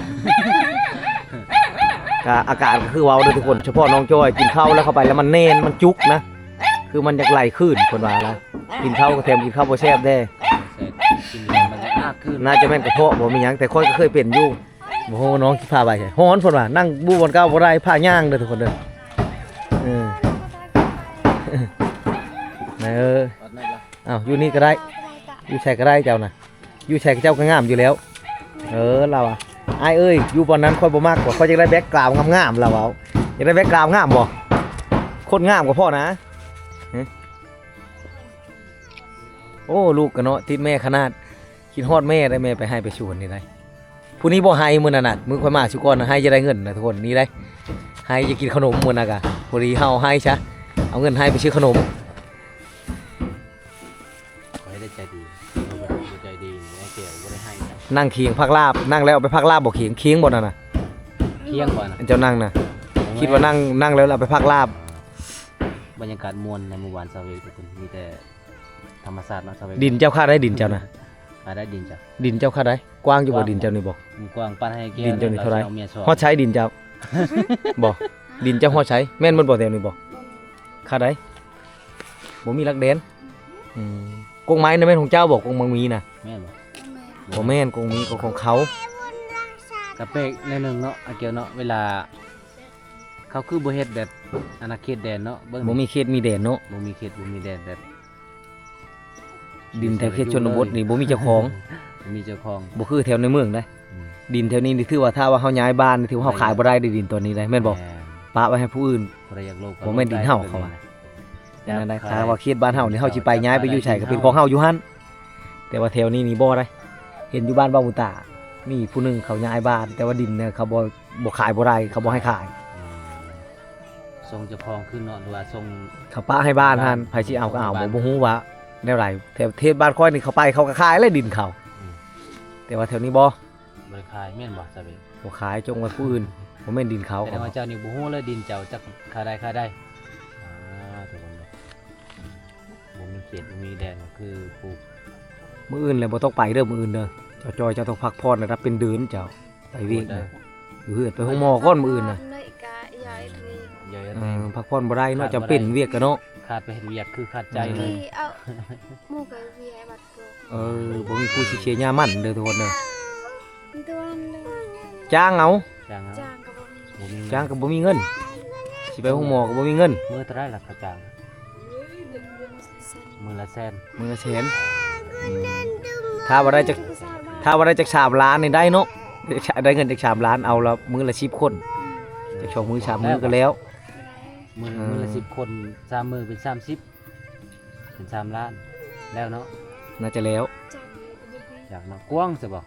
ກະອາການກໍຄືເວົ້າເດີທຸກຄົນ ສະເພາະນ້ອງຈ້ອຍກິນເຂົ້າແລ້ວເຂົ້າໄປແລ້ວມັນແໜ້ນ ມັນຈຸກນະ ຄືມັນຢາກໄຫຼຄືນ ເພິ່ນວ່າລະ. ກິນເຂົ້າກໍແຖມກິນເຂົ້າບໍ່ແຊບແດ່ ແຊບ ກິນແລ້ວມັນຢາກອາກຄືນ. ໜ້າຈະແມ່ນກະເພາະບໍ່ມີຫຍັງ ແຕ່ຂ້ອຍກໍເຄີຍເປັນຢູ່. ໂອ້ໂຫ ນ້ອງຊິພາໄປ ຮ້ອນເພິ່ນວ່າ ນັ່ງຢູ່ບ່ອນເກົ່າບໍ່ໄດ້ ພາຍ່າງເດີທຸກຄົນເດີ. ເອີ ເອີ ເອົ້າ ຢູ່ນີ້ກໍໄດ້ ຢູ່ໃສກໍໄດ້ເຈົ້ານະ ຢູ່ໃສເຈົ້າກໍງາມຢູ່ແລ້ວ. ເອີ ລາວວ່າ ອ້າຍເອີຍ ຢູ່ບ່ອນນັ້ນຂ້ອຍບໍ່ມັກວ່າ ຂ້ອຍຢາກໄດ້ແບັກກຣາວງາມໆ ລາວເວົ້າ. ຢາກໄດ້ແບັກກຣາວງາມບໍ່? ຄົນງາມກໍພໍນະ. ໂອ້ ລູກກໍເນາະ ຕິດແມ່ຂະໜາດ ຄິດຮອດແມ່ໄດ໋ ແມ່ໄປໄຮ່ໄປສວນນີ້ໄດ໋. ຜູ້ນີ້ບໍ່ໄຮ່ມື້ນັ້ນນະ ມື້ຂ້ອຍມາຊຸກ່ອນນະ ໄຮ່ຈະໄດ້ເງິນນະທຸກຄົນ ນີ້ໄດ໋ ໄຮ່ຈະກິນຂະໜົມມື້ນັ້ນກະ ພໍດີເຮົາໄຮ່ຊະ ເອົາເງິນໄຮ່ໄປຊື້ຂະໜົມ. ຂ້ອຍໄດ້ໃຈດີ ບໍ່ໃຈດີ ໄອ້ແກ້ວບໍ່ໄດ້ໃຫ້ ນັ່ງຂຽງຜັກລາບ ນັ່ງແລ້ວເອົາໄປຜັກລາບບໍ່ຂຽງ ຂຽງບໍ່ນັ້ນນະ ຂຽງບໍ່ນະ ອັນເຈົ້ານັ່ງນະ ຄິດວ່ານັ່ງ ນັ່ງແລ້ວເອົາໄປຜັກລາບ. ບັນຍາກາດມ່ວນໃນໝູ່ບ້ານຊາວເວກທຸກຄົນ ມີແຕ່ທຳມະຊາດເນາະຊາວເວກ. ດິນເຈົ້າຄ່າໃດ ດິນເຈົ້ານະ ຄ່າໃດດິນເຈົ້າ ດິນເຈົ້າຄ່າໃດ ກວ້າງຢູ່ບໍ່ ກວ້າງ ດິນເຈົ້ານີ້ບໍ່ ມັນກວ້າງ ປານໃຫ້ແກ້ວ ດິນເຈົ້ານີ້ເທົ່າໃດ ເຈົ້າເອົາເມຍສອນ ຮອດໃສດິນເຈົ້າ ບໍ່ ດິນເຈົ້າຮອດໃສ ແມ່ນໝົດບໍ່ແຖວນີ້ບໍ່ ຄ່າໃດ ບໍ່ມີຫຼັກແດນ. ອືມ ກົກໄມ້ນະແມ່ນຂອງເຈົ້າບໍ່ ກົກໝາກມີນະ ແມ່ນບໍ່ ບໍ່ແມ່ນ ກົກມີກໍຂອງເຂົາ. ກະແປກແນວໜຶ່ງເນາະ ອ້າຍແກ້ວເນາະ ເວລາເຂົາຄືບໍ່ເຮັດແບບອານາເຂດແດນເນາະ ເບິ່ງ ບໍ່ມີເຂດມີແດນເນາະ ບໍ່ມີເຂດບໍ່ມີແດນ ແບບດິນແຖວເຂດຊົນນະບົດນີ້ບໍ່ມີເຈົ້າຂອງ ບໍ່ມີເຈົ້າຂອງ ບໍ່ຄືແຖວໃນເມືອງໃດ໋. ອືມ ດິນແຖວນີ້ນີ້ຖືວ່າ ຖ້າວ່າເຮົາຍ້າຍບ້ານນີ້ ຖືວ່າເຮົາຂາຍບໍ່ໄດ້ເດ້ ດິນຕອນນີ້ໄດ໋ ແມ່ນບໍ່ ປະໄວ້ໃຫ້ຜູ້ອື່ນ ບໍ່ແມ່ນດິນເຮົາ ເຂົາວ່າ ແນວນັ້ນໄດ໋. ຖ້າວ່າເຂດບ້ານເຮົານີ້ ເຮົາຊິໄປຍ້າຍໄປຢູ່ໃສກໍເປັນຂອງເຮົາຢູ່ຫັ້ນ ແຕ່ວ່າແຖວນີ້ນີ້ບໍ່ໄດ໋. ເຫັນຢູ່ບ້ານເບົາບຸນຕາ ມີຜູ້ໜຶ່ງເຂົາຍ້າຍບ້ານ ແຕ່ວ່າດິນເຂົາບໍ່ ບໍ່ຂາຍບໍ່ໄດ້ ເຂົາບໍ່ໃຫ້ຂາຍ. ອືມ ສົ່ງເຈົ້າຂອງຄືນເນາະ ຫຼືວ່າສົ່ງ ເຂົາປະໃຫ້ບ້ານຫັ້ນ ບ້ານ ໃຜຊິເອົາກໍເອົາ ບໍ່ ບໍ່ຮູ້ວ່າແນວໃດ ແຕ່ເຂດບ້ານຂ້ອຍນີ້ ເຂົາໄປເຂົາກໍຂາຍແລ້ວດິນເຂົາ. ອືມ ແຕ່ວ່າແຖວນີ້ບໍ່ ບໍ່ໄດ້ຂາຍແມ່ນບໍ່ຊາວເວກ ບໍ່ຂາຍ ຈົ່ງໄວ້ຜູ້ອື່ນ ບໍ່ແມ່ນດິນເຂົາ. ແຕ່ວ່າເຈົ້ານີ້ບໍ່ຮູ້ເລີຍ ດິນເຈົ້າຈັກຄ່າໃດຄ່າໃດ. ອ່າ ທຸກຄົນເດີ ບໍ່ມີເຂດບໍ່ມີແດນ ກໍຄືປູກ. ມື້ອື່ນແຫຼະ ບໍ່ຕ້ອງໄປເດີ ມື້ອື່ນເດີ ເຈົ້າຈ່ອຍ ເຈົ້າຕ້ອງພັກຜ່ອນລະດັບເປັນເດືອນເຈົ້າ ໄປວຽກນະ ຢູ່ເຮືອນ ໄປໂຮງໝໍກ່ອນມື້ອື່ນນະ. ເອີ ພັກຜ່ອນບໍ່ໄດ້ເນາະ ຈຳເປັນວຽກກະເນາະ ຂາດໄປເຮັດວຽກຄືຂາດໃຈເລີຍ. ເອີ ບໍ່ມີຜູ້ຊິເຊຍຫຍ້າໝັ່ນເດີທຸກຄົນເດີ ຈ້າງເອົາ ຈ້າງເອົາ ຈ້າງກໍບໍ່ມີ ບໍ່ມີເງິນ ຈ້າງກໍບໍ່ມີເງິນ ຊິໄປໂຮງໝໍກໍບໍ່ມີເງິນ. ມື້ເທົ່າໃດລະຄ່າຈ້າງ? ມື້ລະແສນ ມື້ລະແສນ. ອືມ ຖ້າວ່າໄດ້ຈັກ ຖ້າວ່າໄດ້ຈັກສາມລ້ານນີ້ໄດ້ເນາະ ໄດ້ເງິນຈັກສາມລ້ານ ເອົາລະມື້ລະສິບຄົນ ອືມ ຈັກສອງມື້ສາມມື້ກໍແລ້ວ. ມື້ ເອີ ມື້ລະສິບຄົນ ສາມມື້ເປັນສາມສິບ ເປັນສາມລ້ານແລ້ວເນາະ ໜ້າຈະແລ້ວ. ຢາກເນາະ ກວ້າງຊະບໍ່?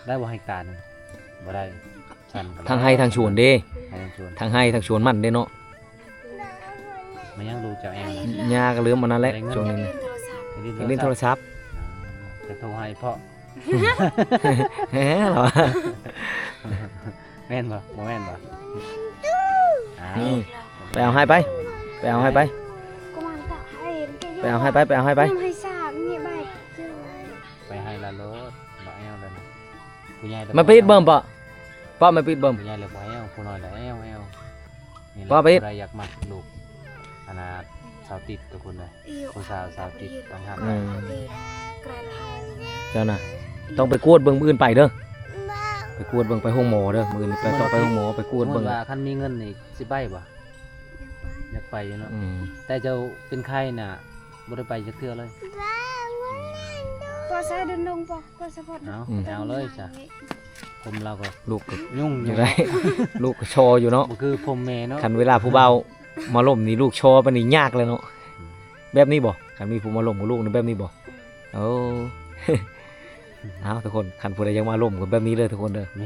ໄດ້ບໍ່ເຮັກຕາໜຶ່ງ? ບໍ່ໄດ້ ຊັ້ນກໍບໍ່ໄດ້ ທັງໄຮ່ທັງສວນເດ້ ໄຮ່ທັງສວນ ທັງໄຮ່ທັງສວນມັນເດ້ເນາະ. ມາຍັງລູກເຈົ້າແອງນະ? ຍ່າກໍເລີ່ມອັນນັ້ນແຫຼະ ໄດ້ເງິນ ຊ່ວງນີ້ນະ ໄດ້ຫຼິ້ນໂທລະສັບ ໄດ້ຫຼິ້ນໂທລະສັບ ຈະໂທໃຫ້ເພາະ ແຮລະ ແມ່ນບໍ່? ບໍ່ແມ່ນບໍ່? ອ້າວ ອືມ ໄປເອົາໃຫ້ໄປ ໄປເອົາໃຫ້ໄປ ໄປເອົາໃຫ້ໄປ ໄປເອົາໃຫ້ໄປ ໄປໃຫ້ລະໂລດ ບໍ່ແອວແລ້ວນະ ຜູ້ໃຫຍ່ແລ້ວ ມາປິດເບິ່ງປະ ປະມາປິດເບິ່ງ ຜູ້ໃຫຍ່ແລ້ວບໍ່ແອວ ຜູ້ນ້ອຍແລ້ວແອວ ແອວ ນີ້ແຫຼະ ບໍ່ປິດ ຜູ້ໃດຢາກມັກລູກ ອັນນ່າ ສາວຕິດທຸກຄົນເດີ ຜູ້ສາວສາວຕິດຕ້ອງຮັກ ອືມ ເຈົ້ານະ ຕ້ອງໄປກວດເບິ່ງ ມື້ອື່ນໄປເດີ ໄປກວດເບິ່ງ ໄປໂຮງໝໍເດີ ມື້ອື່ນໄປ ຕ້ອງໄປໂຮງໝໍ ໄປກວດເບິ່ງ. ສົມມຸດວ່າຄັນມີເງິນນີ້ຊິໄປບໍ່? ຢາກໄປ ຢາກໄປຢູ່ເນາະ ອືມ ແຕ່ເຈົ້າເປັນໄຂ້ນະ ບໍ່ໄດ້ໄປຈັກເທື່ອເລີຍ ບໍ່ໃສ່ເດີນລົງບໍ່ ບໍ່ສະພອດ ເອົາ ອືມ ເອົາເລີຍຊະ ຜົມລາວກໍ ລູກກໍຫຍຸ້ງຢູ່ ໄດ້ ລູກກໍຊໍຢູ່ເນາະ ບໍ່ຄືຜົມແມ່ເນາະ ຄັນເວລາຜູ້ບ່າວມາລົມນີ້ ລູກຊໍປານນີ້ຍາກແລ້ວເນາະ ອືມ ແບບນີ້ບໍ່? ຄັນມີຜູ້ມາລົມກັບລູກນີ້ແບບນີ້ບໍ່? ໂອ້ ເອົາ ທຸກຄົນ ຄັນຜູ້ໃດຢາກມາລົມກໍແບບນີ້ເດີທຸກຄົນເດີ ມີ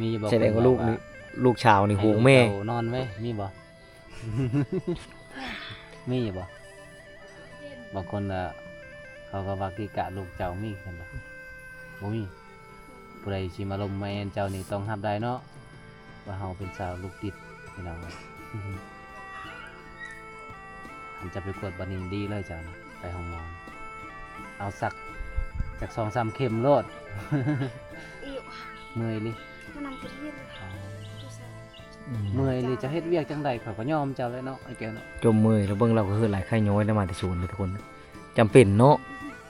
ມີຢູ່ບໍ່? ສະແດງວ່າລູກນີ້ ລູກສາວນີ້ຫວງແມ່ ໃຫ້ລູກເຈົ້ານອນໄວ້ ມີບໍ່? ມີຢູ່ບໍ່? ບາງຄົນລະ ເຂົາກໍວ່າກີກະລູກເຈົ້າ ມີຄືກັນບໍ່? ບໍ່ມີ. ຜູ້ໃດຊິມາລົມມາແອນເຈົ້ານີ້ຕ້ອງຮັບໄດ້ເນາະ ວ່າເຮົາເປັນສາວລູກຕິດ ພີ່ນ້ອງເອີຍ. ຄັນຈະໄປກວດບັດນີ້ດີເລີຍເຈົ້ານະ ໄປໂຮງໝໍ ເອົາສັກຈັກສອງສາມເຂັມໂລດ. ເມື່ອຍອີ່ຫຼີ. ອືມ ເມື່ອຍອີ່ຫຼີ ຈະເຮັດວຽກຈັ່ງໃດ ຂ້ອຍກໍຍອມເຈົ້າແຫຼະເນາະ ອ້າຍແກ້ວເນາະ. ຈົມເມື່ອຍ ລະເບິ່ງລາວກໍເຮີດຫຼາຍໄຂ້ຍ້ອຍໄດ້ມາແຕ່ສວນເດີທຸກຄົນ ຈຳເປັນເນາະ.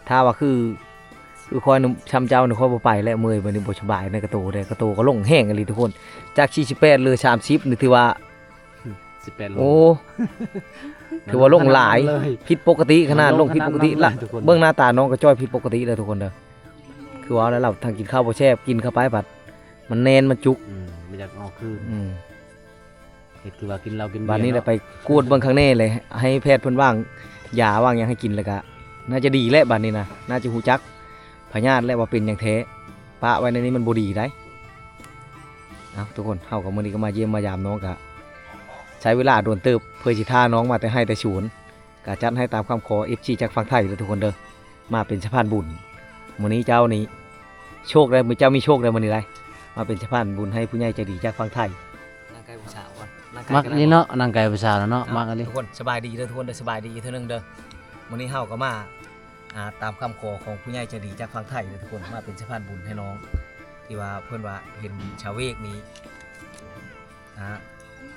ຖ້າວ່າຄື ຄືຂ້ອຍນຳ ຊ່ຳເຈົ້ານີ້ ຂ້ອຍບໍ່ໄປແລ້ວ ເມື່ອຍ ບັດນີ້ບໍ່ສະບາຍໃນກະໂຕເດ້ ກະໂຕກໍລົງແຮງອີ່ຫຼີທຸກຄົນ ຈາກສີ່ສິບແປດເຫຼືອສາມສິບນີ້ ຖືວ່າ ສິບແປດໂລ ໂອ້ ຖືວ່າລົງຫຼາຍ ລົງຂະໜາດນັ້ນເລີຍ ຜິດປົກກະຕິຂະໜາດ ລົງຂະໜາດນັ້ນເລີຍທຸກຄົນ ເບິ່ງໜ້າຕານ້ອງກະຈ້ອຍຜິດປົກກະຕິເດີທຸກຄົນເດີ. ຄືວ່າແລ້ວ ລາວທັງກິນເຂົ້າບໍ່ແຊບ ກິນເຂົ້າໄປພັດ ມັນແໜ້ນ ມັນຈຸກ ອືມ ບໍ່ຢາກອອກຄືນ ອືມ ເຮັດຄືວ່າກິນເຫຼົ້າກິນເບຍ ບາດນີ້ແຫຼະ ເນາະ ໄປກວດເບິ່ງຂ້າງໃນເລີຍ ໃຫ້ແພດເພິ່ນວາງຢາວາງຫຍັງໃຫ້ກິນ ແລ້ວກະ ໜ້າຈະດີແຫຼະບາດນີ້ນະ ໜ້າຈະຮູ້ຈັກພະຍາດແຫຼະວ່າເປັນຫຍັງແທ້ ປະໄວ້ໃນນີ້ມັນບໍ່ດີໃດ໋. ເອົ້າ ທຸກຄົນ ເຮົາກໍມື້ນີ້ກໍມາຢ້ຽມມາຢາມນ້ອງ ກະໃຊ້ເວລາດົນເຕີບ ເພື່ອຊິພານ້ອງມາແຕ່ໄຮ່ແຕ່ສວນ ກະຈັດໃຫ້ຕາມຄຳຂໍ ເອັຟຊີ ຈາກຝັ່ງໄທເດີທຸກຄົນເດີ ມາເປັນສະພານບຸນ. ມື້ນີ້ເຈົ້ານີ້ໂຊກໄດ໋ ມື້ເຈົ້າມີໂຊກໄດ໋ ມື້ນີ້ໄດ໋ ມາເປັນສະພານບຸນໃຫ້ຜູ້ໃຫຍ່ໃຈດີຈາກຝັ່ງໄທ. ນັ່ງໃກ້ຜູ້ສາວກ່ອນ ນັ່ງໃກ້ ມັກ ກັນ ອີ່ຫຼີເນາະ ເນາະ ນັ່ງໃກ້ຜູ້ສາວແລ້ວເນາະ ເອົ້າ ມັກອີ່ຫຼີ. ທຸກຄົນສະບາຍດີເດີ ທຸກຄົນເດີ ສະບາຍດີອີກເທື່ອໜຶ່ງເດີ. ມື້ນີ້ເຮົາກໍມາ ອ່າ ຕາມຄຳຂໍຂອງຜູ້ໃຫຍ່ໃຈດີຈາກຝັ່ງໄທເດີທຸກຄົນ ມາເປັນສະພານບຸນໃຫ້ນ້ອງ ທີ່ວ່າເພິ່ນວ່າເຫັນຊາວເວກນີ້ ອ່າ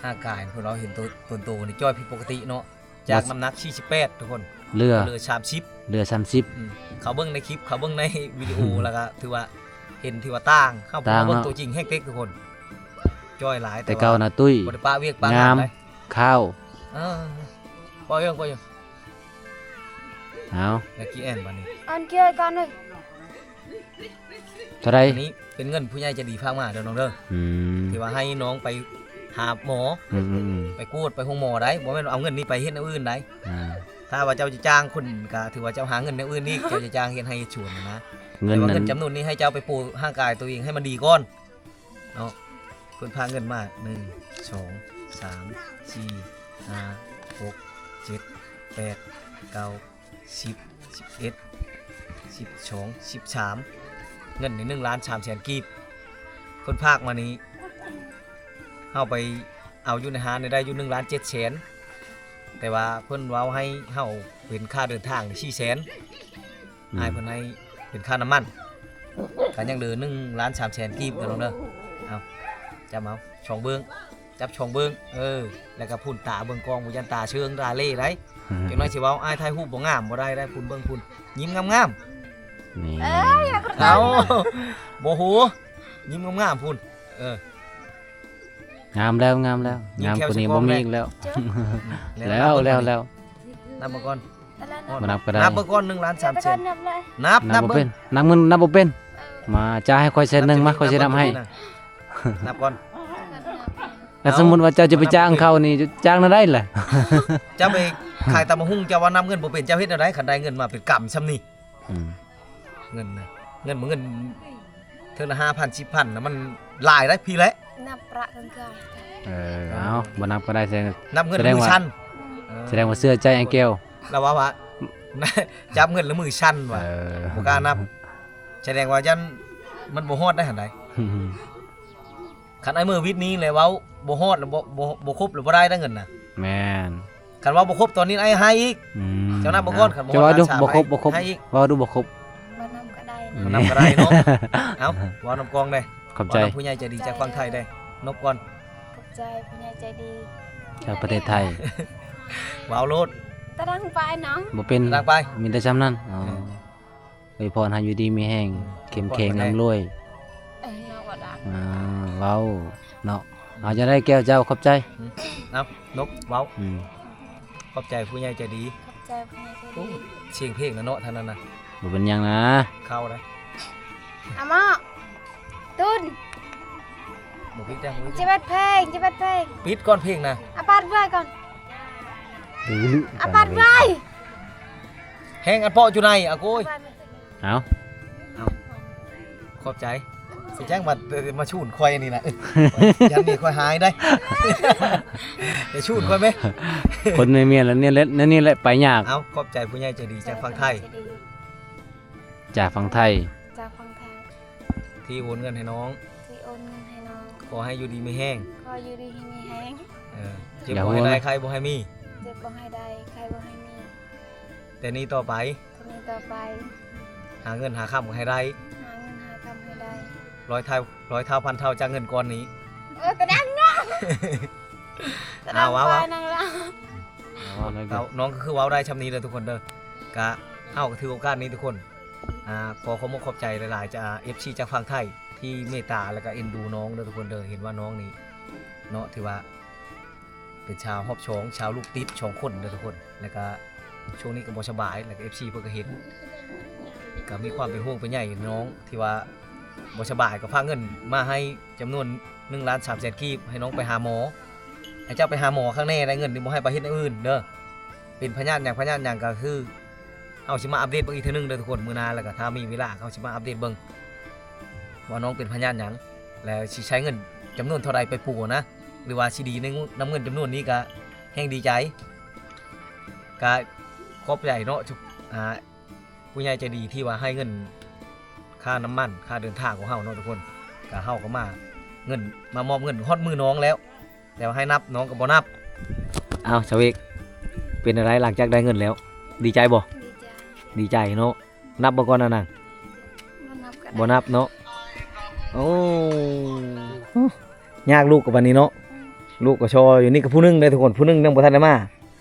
ຮ່າງກາຍເພິ່ນວ່າເຫັນໂຕ ຕົນໂຕນີ້ຈ້ອຍຜິດປົກກະຕິເນາະ ຈາກນ້ຳໜັກສີ່ສິບແປດທຸກຄົນ ເຫຼືອ ເຫຼືອສາມສິບ ເຫຼືອສາມສິບ. ອືມ ເຂົາເບິ່ງໃນຄລິບ ເຂົາເບິ່ງໃນວິດີໂອ ແລ້ວກໍຖືວ່າເຫັນ ຖືວ່າຕ່າງ ເຮົາ ຕ່າງເນາະ ເບິ່ງຕົວຈິງແຮງເຕັກທຸກຄົນ ຈ້ອຍຫຼາຍ ແຕ່ ແຕ່ເກົ່ານະຕຸ້ຍ ບໍ່ໄດ້ປະວຽກປະງານ ງາມ ໄດ໋ ຂາວ. ເອີ ບໍ່ເລື່ອງ ບໍ່ເລື່ອງ. ເອົາ ແລ້ວກີ້ແອນບາດນີ້ ອັນເກີຍກ່ອນເລີຍ. ເທົ່າໃດ? ອັນນີ້ເປັນເງິນຜູ້ໃຫຍ່ໃຈດີຝາກມາເດີນ້ອງເດີ ອືມ ທີ່ວ່າໃຫ້ນ້ອງໄປຫາໝໍ ອືມໆໆ ໄປກວດ ໄປໂຮງໝໍໄດ໋ ບໍ່ແມ່ນເອົາເງິນນີ້ໄປເຮັດແນວອື່ນໄດ໋. ອ່າ ຖ້າວ່າເຈົ້າຈະຈ້າງຄົນ ກໍຖືວ່າເຈົ້າຫາເງິນແນວອື່ນອີກ ເຈົ້າຈະຈ້າງເຮັດໄຮ່ເຮັດສວນນະ ເງິນ ແຕ່ວ່າເງິນຈຳນວນນີ້ໃຫ້ເຈົ້າໄປປູກຮ່າງກາຍຕົວເອງໃຫ້ມັນດີກ່ອນເນາະ. ເພິ່ນພາເງິນມາ ໜຶ່ງ ສອງ ສາມ ສີ່ ຫ້າ ຫົກ ເຈັດ ແປດ ເກົ້າ ສິບ ສິບເອັດ ສິບສອງ ສິບສາມ ເງິນນີ້ໜຶ່ງລ້ານສາມແສນກີບ ເພິ່ນພາກມານີ້ ເຮົາໄປເອົາຢູ່ໃນຮ້ານນີ້ໄດ້ຢູ່ໜຶ່ງລ້ານເຈັດແສນ ແຕ່ວ່າເພິ່ນເວົ້າໃຫ້ເຮົາເປັນຄ່າເດີນທາງນີ້ສີ່ແສນ ອືມ ອ້າຍເພິ່ນໃຫ້ເປັນຄ່ານ້ຳມັນ ກໍຍັງເຫຼືອໜຶ່ງລ້ານສາມແສນກີບເດີນ້ອງເດີ. ເອົາ ຈັບເອົາສອງເບື້ອງ ຈັບສອງເບື້ອງ ເອີ ແລ້ວກໍພຸ້ນຕາເບິ່ງກ້ອງ ບໍ່ຢ້ານຕາເຊີງຕາເຫຼໄດ໋. ອືມ ຈັກໜ້ອຍຊິເວົ້າ ອ້າຍຖ່າຍຮູບບໍ່ງາມ ບໍ່ໄດ້ໄດ໋ ພຸ້ນເບິ່ງພຸ້ນ ຍິ້ມງາມໆ ນີ້ ເອີ ເອົາ ບໍ່ຮູ້ ຍິ້ມງາມໆ ພຸ້ນ ເອີ ງາມແລ້ວ ງາມແລ້ວ ຍິ້ມ ງາມກວ່ານີ້ບໍ່ມີອີກແລ້ວ. ແລ້ວ ແລ້ວ ແລ້ວ ນັບເບິ່ງກ່ອນ ມານັບກໍໄດ້ ນັບເບິ່ງກ່ອນ ໜຶ່ງລ້ານສາມແສນ ນັບ ນັບ ນັບເບິ່ງ ນັບເງິນນັບບໍ່ເປັນ ເອີ ມາຈ່າຍໃຫ້ຂ້ອຍແສນໜຶ່ງ ມາ ຂ້ອຍຊິນັບໃຫ້ ນັບກ່ອນ. ຄັນສົມມຸດວ່າເຈົ້າຈະໄປຈ້າງເຂົານີ້ ຈ້າງແນວໃດລະ? ເຈົ້າໄປຂາຍຕຳບັກຫຸ່ງ ເຈົ້າວ່ານັບເງິນບໍ່ເປັນ ເຈົ້າເຮັດແນວໃດ ຄັນໄດ້ເງິນມາເປັນກຳຊ່ຳນີ້? ອືມ ເງິນນະ ເງິນບໍ່ ເງິນເທື່ອລະຫ້າພັນ ສິບພັນນະ ມັນຫຼາຍໄດ໋ ພີ້ແຫຼະ ນັບປະເກີນກາຍ. ເອີ ເອົາ ບໍ່ນັບກໍໄດ້ ສະແດງ ນັບເງິນ ສະແດງວ່າ ມືສັ່ນ ເອີ ສະແດງວ່າເຊື່ອໃຈອ້າຍແກ້ວ ລາວວ່າ ວ່າ ຈັບເງິນແລ້ວມືສັ່ນວ່າ ເອີ ບໍ່ກ້ານັບ ສະແດງວ່າຢ້ານມັນບໍ່ຮອດໄດ້ຫັ້ນໃດ໋. ຄັນອ້າຍເມືອວິດນີ້ແຫຼະ ເວົ້າບໍ່ຮອດ ແລ້ວບໍ່ ບໍ່ ບໍ່ຄົບ ແລ້ວບໍ່ໄດ້ເດ້ເງິນນະ. ແມ່ນ ຄັນເວົ້າບໍ່ຄົບຕອນນີ້ອ້າຍໃຫ້ອີກ. ອືມ ເຈົ້ານັບເບິ່ງກ່ອນ ຄັນບໍ່ຮອດ ເຈົ້າເວົ້າດູ ບໍ່ຄົບ ບໍ່ຄົບ ໃຫ້ອີກ ເວົ້າດູບໍ່ຄົບ ບໍ່ນຳກໍໄດ້ ບໍ່ນຳກໍໄດ້ເນາະ. ເອົ້າ ເວົ້ານຳກ້ອງເດ້ ຂອບໃຈ ເວົ້ານຳຜູ້ໃຫຍ່ໃຈດີຈາກຝັ່ງໄທເດ້ ນົບກ່ອນ ຂອບໃຈຜູ້ໃຫຍ່ໃຈດີຈາກປະເທດໄທ. ເວົ້າໂລດ ຕະດັງໄປເນາະ ບໍ່ເປັນ ຕະດັງໄປ ມີແຕ່ຊ່ຳນັ້ນ. ອໍ ເອີ ອວຍພອນໃຫ້ຢູ່ດີມີແຮງ ເຂັ້ມແຂງ ອວຍພອນເພິ່ນແດ່ ລ່ຳລວຍ. ເອີ ເນາະ ບໍ່ດັງ ອ່າ ເວົ້າເນາະ. ເອົາ ຈັ່ງໃດແກ້ວເຈົ້າ ຂອບໃຈ. ອືມ ເອົາ ນົບເວົ້າ. ອືມ ຂອບໃຈຜູ້ໃຫຍ່ໃຈດີ ຂອບໃຈຜູ້ໃຫຍ່ໃຈດີ. ໂອ້ ສຽງເພງນະເນາະ ທາງນັ້ນນະ ບໍ່ເປັນຫຍັງນະ ເຂົ້າໄດ໋. ອາໝໍ ຕຸນ ບໍ່ປິດເດ້ ບໍ່ປິດ ຈະເປີດເພງ ຈະເປີດເພງ ປິດກ່ອນເພງນະ. ອາ ປາດເວີຍກ່ອນ ອາ ປາດເວີຍ ແຮງອັນເປາະຢູ່ໃນ ອາໂກຍ. ເອົາ ເອົາ ຂອບໃຈ ຊິແຈ້ງມາ ມາຊູນຂ້ອຍນີ້ນະ ຢ້ານເມຍຂ້ອຍຫາຍໄດ໋ ຢ່າຊູນຂ້ອຍແມະ. ຄົນເມຍໆ ແນວນີ້ແຫຼະ ແນວນີ້ແຫຼະໄປຍາກ. ເອົາ ຂອບໃຈຜູ້ໃຫຍ່ໃຈດີຈາກຝັ່ງໄທ ຈາກຝັ່ງໄທ ຈາກຝັ່ງໄທ ທີ່ໂອນເງິນໃຫ້ນ້ອງ ທີ່ໂອນເງິນໃຫ້ນ້ອງ. ຂໍໃຫ້ຢູ່ດີມີແຮງ ຂໍຢູ່ດີມີແຮງ. ເອີ ເຈັບບໍ່ໃຫ້ໄດ້ ໄຂ້ບໍ່ໃຫ້ມີ ເຈັບບໍ່ໃຫ້ໄດ້ ໄຂ້ບໍ່ໃຫ້ມີ. ແຕ່ນີ້ຕໍ່ໄປ ແຕ່ນີ້ຕໍ່ໄປ ຫາເງິນຫາຄຳກໍໃຫ້ໄດ້ ຫາເງິນຫາຄຳໃຫ້ໄດ້. ຮ້ອຍເທົ່າ ຮ້ອຍເທົ່າພັນເທົ່າຈາກເງິນກ້ອນນີ້. ເອີ ຕະດັງເນາະ ຕະດັງ ເອົາ ເອົາ ໄປ ເອົາ ນາງລາວ. ເອົາ ເອົາ ນ້ອງກໍຄືເວົ້າໄດ້ຊ່ຳນີ້ເດີທຸກຄົນເດີ. ກະເຮົາກໍຖືໂອກາດນີ້ທຸກຄົນ ອ່າ ຂໍຂອບອົກຂອບໃຈຫຼາຍໆ ຈາກ ເອັຟຊີ ຈາກຝັ່ງໄທ ທີ່ເມດຕາ ແລ້ວກໍເອັນດູນ້ອງເດີທຸກຄົນເດີ. ເຫັນວ່ານ້ອງນີ້ເນາະ ຖືວ່າ ເປັນຊາວຮອບສອງ ຊາວລູກຕິດສອງຄົນເດີທຸກຄົນ. ແລ້ວກະຊ່ວງນີ້ກໍບໍ່ສະບາຍ ແລ້ວກະ ເອັຟຊີ ເພິ່ນກໍເຫັນ ກໍມີຄວາມເປັນຫ່ວງເປັນໃຍນ້ອງ ທີ່ວ່າບໍ່ສະບາຍ ກໍຝາກເງິນມາໃຫ້ຈຳນວນໜຶ່ງລ້ານສາມແສນກີບ ໃຫ້ນ້ອງໄປຫາໝໍ ໃຫ້ເຈົ້າໄປຫາໝໍຂ້າງແນ່ໄດ້. ເງິນນີ້ບໍ່ໃຫ້ໄປເຮັດແນວອື່ນເດີ ເປັນພະຍາດຫຍັງ ພະຍາດຫຍັງກໍຄື ເຮົາຊິມາອັບເດດເບິ່ງອີກເທື່ອໜຶ່ງເດີທຸກຄົນ ມື້ໜ້າ ແລ້ວກໍຖ້າມີເວລາເຮົາຊິມາອັບເດດເບິ່ງວ່ານ້ອງເປັນພະຍາດຫຍັງ ແລ້ວຊິໃຊ້ເງິນຈຳນວນເທົ່າໃດໄປປູນະ ຫຼືວ່າຊິດີໃນງ- ນຳເງິນຈຳນວນນີ້ ກໍແຮ່ງດີໃຈ ກໍຂອບໃຈເນາະ ອ່າ ຜູ້ໃຫຍ່ໃຈດີທີ່ວ່າໃຫ້ເງິນຄ່ານ້ຳມັນ ຄ່າເດີນທາງຂອງເຮົາເນາະທຸກຄົນ ກໍເຮົາກໍມາເງິນ ມາມອບເງິນຮອດມືນ້ອງແລ້ວ ແຕ່ວ່າໃຫ້ນັບ ນ້ອງກໍບໍ່ນັບ. ອ້າວ ສາວເອກ ເປັນແນວໃດຫຼັງຈາກໄດ້ເງິນແລ້ວ ດີໃຈບໍ່? ດີໃຈ ດີໃຈເນາະ. ນັບບໍ່ກ່ອນນະນາງ? ບໍ່ນັບກໍໄດ້ ບໍ່ນັບເນາະ. ໂອ້ ຍາກລູກກໍບັດນີ້ເນາະ. ອືມ ລູກກໍຊໍຢູ່ນີ້ ກໍຜູ້ໜຶ່ງເດ້ທຸກຄົນ ຜູ້ໜຶ່ງຍັງບໍ່ທັນໄດ້ມາ.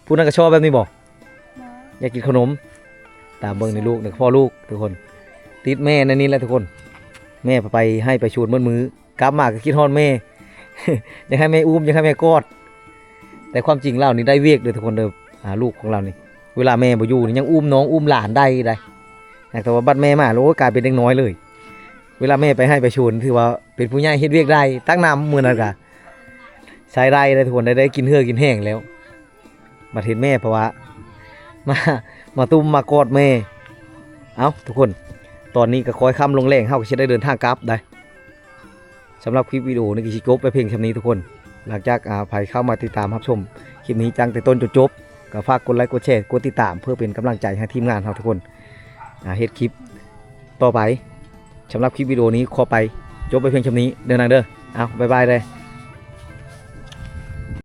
ຜູ້ນັ້ນກໍຊໍແບບນີ້ບໍ່? ບໍ່ ຢາກກິນຂະໜົມ. ຕາມເບິ່ງໃນລູກນີ້ ພໍ່ລູກທຸກຄົນ ຕິດແມ່ໃນນີ້ແຫຼະທຸກຄົນ. ແມ່ໄປໄຮ່ໄປສວນໝົດມື້ ກັບມາກໍຄິດຮອດແມ່ ຢາກໃຫ້ແມ່ອຸ້ມ ຢາກໃຫ້ແມ່ກອດ. ແຕ່ຄວາມຈິງລາວນີ້ໄດ້ວຽກເດີທຸກຄົນເດີ. ອ່າ ລູກຂອງລາວນີ້ ເວລາແມ່ບໍ່ຢູ່ນີ້ ຍັງອຸ້ມນ້ອງອຸ້ມຫຼານໄດ້ໄດ໋. ແຕ່ວ່າບັດແມ່ມາແລ້ວ ໂອ້ຍ ກາຍເປັນເດັກນ້ອຍເລີຍ. ເວລາແມ່ໄປໄຮ່ໄປສວນ ຖືວ່າເປັນຜູ້ໃຫຍ່ເຮັດວຽກໄດ້ ຕັກນ້ຳມື້ນັ້ນກະໃຊ້ໄດ້ເດ້ທຸກຄົນ ໄດ້ ໄດ້ກິນເຫື່ອກິນແຮງແລ້ວ. ບັດເຫັນແມ່ ເພາະວ່າ ມາ ມາຕຸ້ມມາກອດແມ່. ເອົ້າ ທຸກຄົນ ຕອນນີ້ກໍຄ່ອຍຄ່ຳລົງແລງ ເຮົາກໍຊິໄດ້ເດີນທາງກັບໄດ໋. ສຳລັບຄລິບວິດີໂອນີ້ກໍຊິຈົບໄປພຽງສ່ຳນີ້ທຸກຄົນ. ຫຼັງຈາກ ອ່າ ໃຜເຂົ້າມາຕິດຕາມຮັບຊົມຄລິບນີ້ຕັ້ງແຕ່ຕົ້ນຈົນຈົບ ກໍຝາກກົດໄລກົດແຊ ກົດຕິດຕາມ ເພື່ອເປັນກຳລັງໃຈໃຫ້ທີມງານເຮົາທຸກຄົນ ອ່າ ເຮັດຄລິບຕໍ່ໄປ. ສຳລັບຄລິບວິດີໂອນີ້ຂໍໄປຈົບໄປພຽງສ່ຳນີ້ເດີນາງເດີ. ເອົາ ບາຍບາຍເດີ.